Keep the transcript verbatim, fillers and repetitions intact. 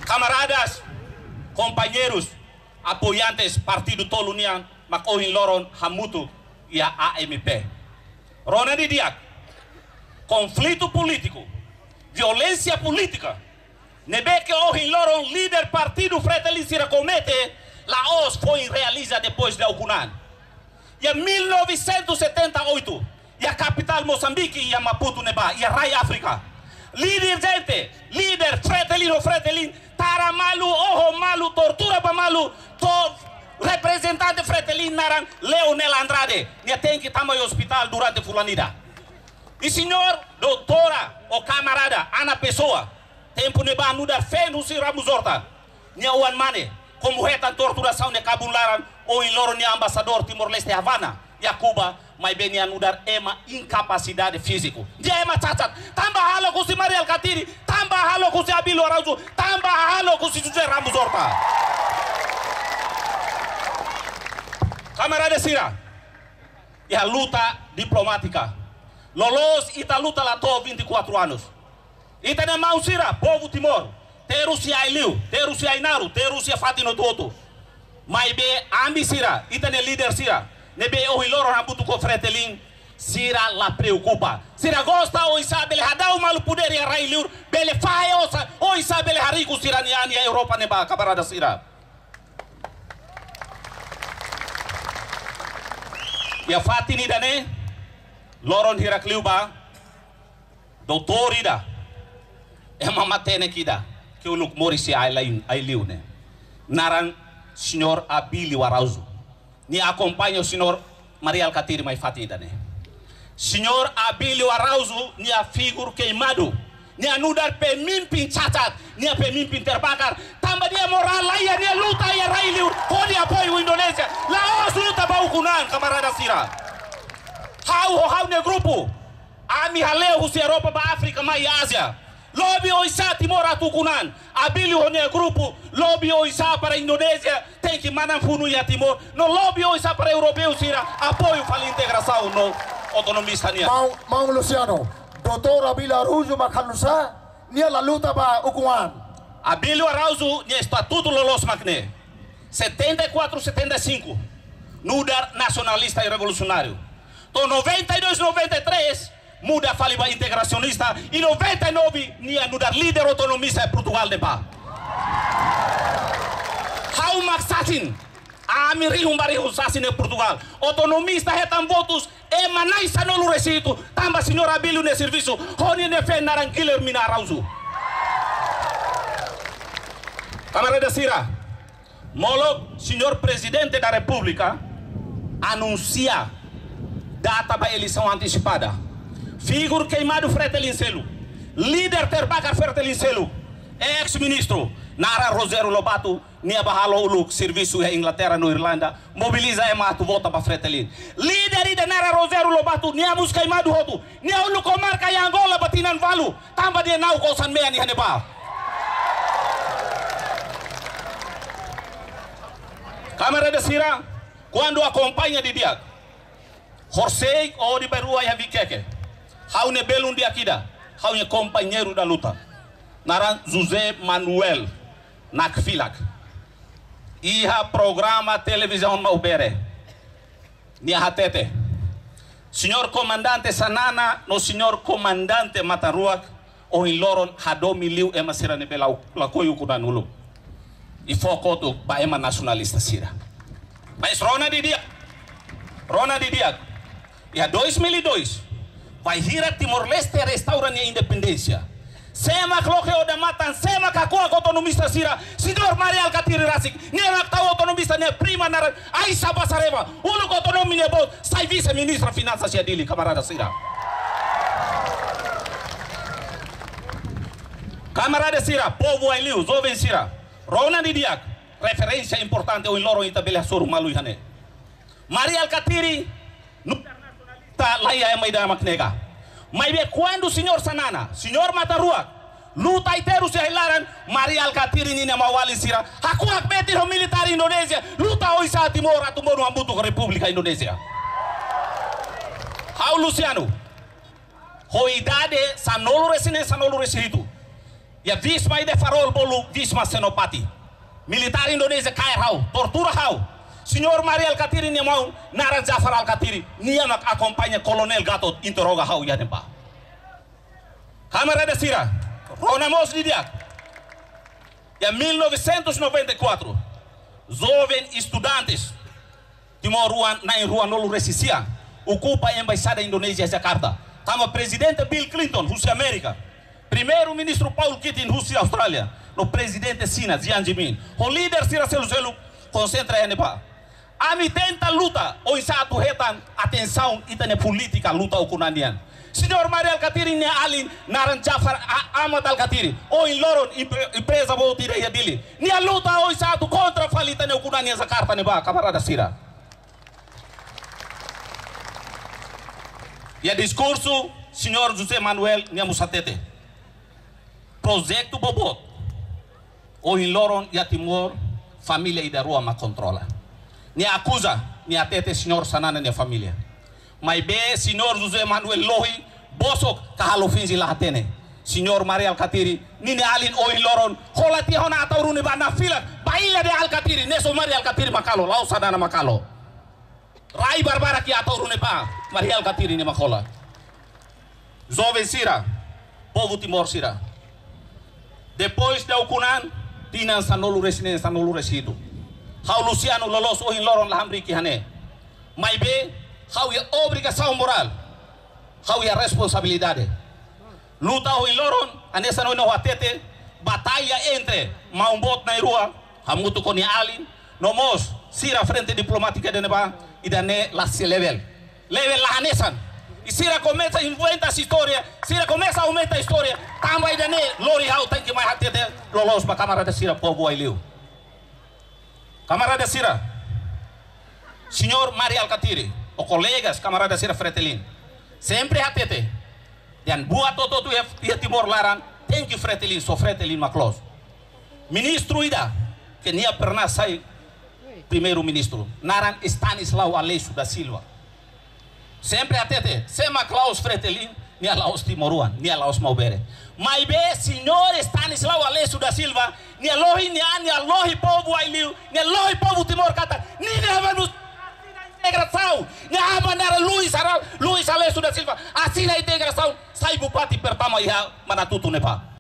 Kamaradas, kompañeirus, apoiantes partidu tolu nian mak ohin loron hamutuk iha A M P. Rona didi'ak, konflitu polítiku, violénsia polítika ne'ebé ke ohin loron líder partidu Fretilin sira komete, la'ós foin realiza depois de ukun-an. Iha mil novecentos e setenta e oito, iha kapitál Mosambike, iha Maputo ne'ebá, iha rai Áfrika, dirigente, líder Fretilin ho Fretilin tara malu, oho malu, tortura ba malu, to'o reprezentante Fretilin naran Leonel Andrade, nia tenke tama iha ospitál durante fulan ida. I señór doutora ou kamarada Ana Pessoa, tempu ne'ebá nu'udar feen husi Ramos Horta, nia oan-mane, komu hetan torturasaun iha kabun laran, ohin loron nia embaixadór Timor-Leste iha Havana, iha Kuba, maibé nia nu'udar ema inkapasidade fíziku. Nia ema cacat, tanba hahalok husi Mari Alkatiri, tanba hahalok husi Abílio Araújo, tanba hahalok husi José Ramos Horta. Kamarada sira, iha luta diplomátika, loloos ita luta la to'o vinte e quatro anos. Ita-nia maun sira, povu Timor, terus iha ai-li'ur, terus iha ai-naruk, terus iha fatin hotu-hotu. Maibé ami sira, ita-nia líder sira ne'ebé ohin loron hamutuk ho Fretilin, sira la preokupa. Sira gosta oinsá bele hadau malu podér iha rai-li'ur, bele fahe oinsá, oinsá bele hariku sira-nia an iha Europa ne'ebá, kamarada sira. Iha fatin ida-ne'e, loron hirak liubá, doutór ida, ema matenek ida ke uluk moris iha ai-lain, ai-li'ur ne'e, naran señór Abílio Araújo. Nia akompaña señór Mari Alkatiri mai fatin ida-ne'e. Señór Abílio Araújo, nia figura keimadu, nia nu'udar pemimpin cacat, nia pemimpin terbakar. Tanba nia morál la iha, nia luta iha rai-li'ur hodi apoiu Indonézia. La'ós luta ba ukun-an, kamarada sira. Ha'u ho ha'u-nia grupu, ami hale'u husi Europa ba Áfrika mai Ázia. Lobby oinsá Timor atu ukun-an. Abílio ho nia grupu lobby oinsá para Indonézia tenke manán funu iha Timor. No lobby oinsá para europeu sira apoiu fali integrasaun no autonomista nian. Maun, maun Luciano, doutór Abílio Araújo mak halo nu'usá, nia la luta ba ukun-an? Abílio Araújo nia estatutu loloos mak ne'e. Setenta e quatro, setenta e cinco, nu'udar nasionalista i revolusionáriu. To'o noventa e dois, noventa e três, muda fali ba integrasionista, i noventa e nove nia nu'udar líder autonomista iha Portugal ne'ebá. Ha'u mak sasin, ami rihun ba rihun sasin iha Portugal. Autonomista hetan votus ema na'in sanulu-resin-hitu, tanba señór Abílio nia servisu ho nia ne'e feen naran Guilhermina Araújo. Kamarada sira, molok señór Prezidente da Repúblika anunsia data ba eleisaun antesipada, figura keimadu Fretilin seluk, líder terbakar Fretilin seluk, eis-ministru, naran Rogério Lobato, nia bá halo uluk servisu iha Inglaterra no Irlanda, mobiliza ema atu vota ba Fretilin. Líder ida naran Rogério Lobato, nia mós keimadu hotu, nia uluk komarka iha Angola ba tinan ualu, tanba nia na'ok osan-mean iha ne'ebá. Kamarada sira, kuandu akompaña didi'ak, horisehik hodi bá rua iha Vikeke, ha'u-nia belun di'ak ida, ha'u-nia kompañeiru da luta, naran José Manuel Nakfilak, iha programa televizaun Maubere, nia hatete, señór komandante Xanana no señór komandante Matan Ruak ohin loron hadomi liu ema sira ne'ebé la, lakohi ukun-an uluk, i fó kotuk ba ema nasionalista sira. Mas rona didi'ak, rona didi'ak, iha dois mil e dois, bainhira Timor-Leste restaura nia independénsia, sé mak loke odamatan, sé mak hakuak autonomista sira? Señór Mari Alkatiri rasik. Nia mak tau autonomista nia prima naran Aixa Basarewa, uluk autonomia nia boot, sai vise-ministra finansas iha Dili, kamarada sira. Kamarada sira, povu ai-li'ur, joven sira, rona didi'ak, referénsia importante ohin loron ita bele hasoru malu iha ne'e. Mari Alkatiri, nu'udar nasionalista, la iha ema ida mak nega. Maibé kuandu señór Xanana, señór Matan Ruak luta ai-terus iha ai-laran, Mari Alkatiri ninia maun-alin sira hakuak metin ho militár Indonézia, luta oinsá Timor atu monu hamutuk ho Repúblika Indonézia. Ha'u Luciano, ho idade sanulu-resin-neen, sanulu-resin-hitu, Iha Wisma ida farol bolu Wisma Senopati. Militár Indonézia kaer ha'u, tortura ha'u. Señór Mari Alkatiri nia maun, naran Jafar Alkatiri, nia mak akompaña Koronél Gatot interroga ha'u iha ne'ebá. Kamarada sira, rona mós didi'ak. Iha mil novecentos e noventa e quatro, joven estudantes timoroan na'in ruanulu-resin-sia okupa Embaixada Indonézia Jakarta. Tanba Prezidente Bill Clinton, husi Amérika, Primeiru-Ministru Paul Keating, husi Austrália, no Prezidente Xina, Jiang Zemin, ho líder sira seluk-seluk konsentra iha ne'ebá. Ami tenta luta oinsá atu hetan atensaun ita-nia polítika luta ukun-an nian. Señór Mari Alkatiri nia alin naran Jafar A-, Ahmad Alkatiri, ohin loron empre-, empreza boot ida iha Dili, nia luta oinsá atu kontra fali ita-nia ukun-an iha Jakarta ne'ebá, kamarada sira. Iha diskursu, Señór José Manuel nia mós hatete projetu boboot ohin loron iha Timor, família ida-rua mak kontrola. Nia akuza, nia hatete Señór Xanana nia família. Maibé Señór José Manuel lohi, bosok ka halo finje la hatene. Señór Mari Alkatiri, ninia alin ohin loron hola tiha ona Ataúru ne'ebá, fila ba illa de Alkatiri, ne'e só Mari Alkatiri mak halo, la'ós Xanana mak halo. Rai barbarak iha Ataúru ne'ebá, Mari Alkatiri nian mak hola. Joven sira, povu Timor sira. Depois de ukun-an, tinan sanulu-resin-neen, sanulu-resin-hitu, ha'u Luciano loloos ohin loron la hamriik iha ne'e. Maibé, ha'u iha obrigasaun morál, ha'u iha responsabilidade. Luta ohin loron, hanesan ohin ha'u hatete, batalla entre maun boot na'in-rua, hamutuk ho nia alin, no mós sira frente diplomátika ida ne'ebá, ida-ne'e la sei level. Level la hanesan. I sira komesa inventa istória, sira komesa aumenta istória, tanba ida-ne'e lori ha'u tenke mai hatete loloos ba kamarada sira povu Aileu. Kamarada sira, Señór Mari Alkatiri, ho kolegas, kamarada sira Fretilin, sempre hatete, dehan buat hotu-hotu iha, iha Timor laran, tenke Fretilin, só Fretilin mak loos. Ministru ida ke nia pernah sai Primeiru-Ministru, naran Stanislau Aleixo da Silva. Sempre hatete, se mak la'ós Fretilin, nia la'ós timoroan, nia la'ós Maubere. Maibé Señór Stanislau Aleixo da Silva, nia lohi nia an, nia lohi povu Aileu, nia lohi povu Timor katak, ninia aban-bainrua asina integrasaun, nia aban naran Luis Ara-, Luis Aleixo da Silva, asina integrasaun, sai bupati pertama iha Manatuto ne'ebá.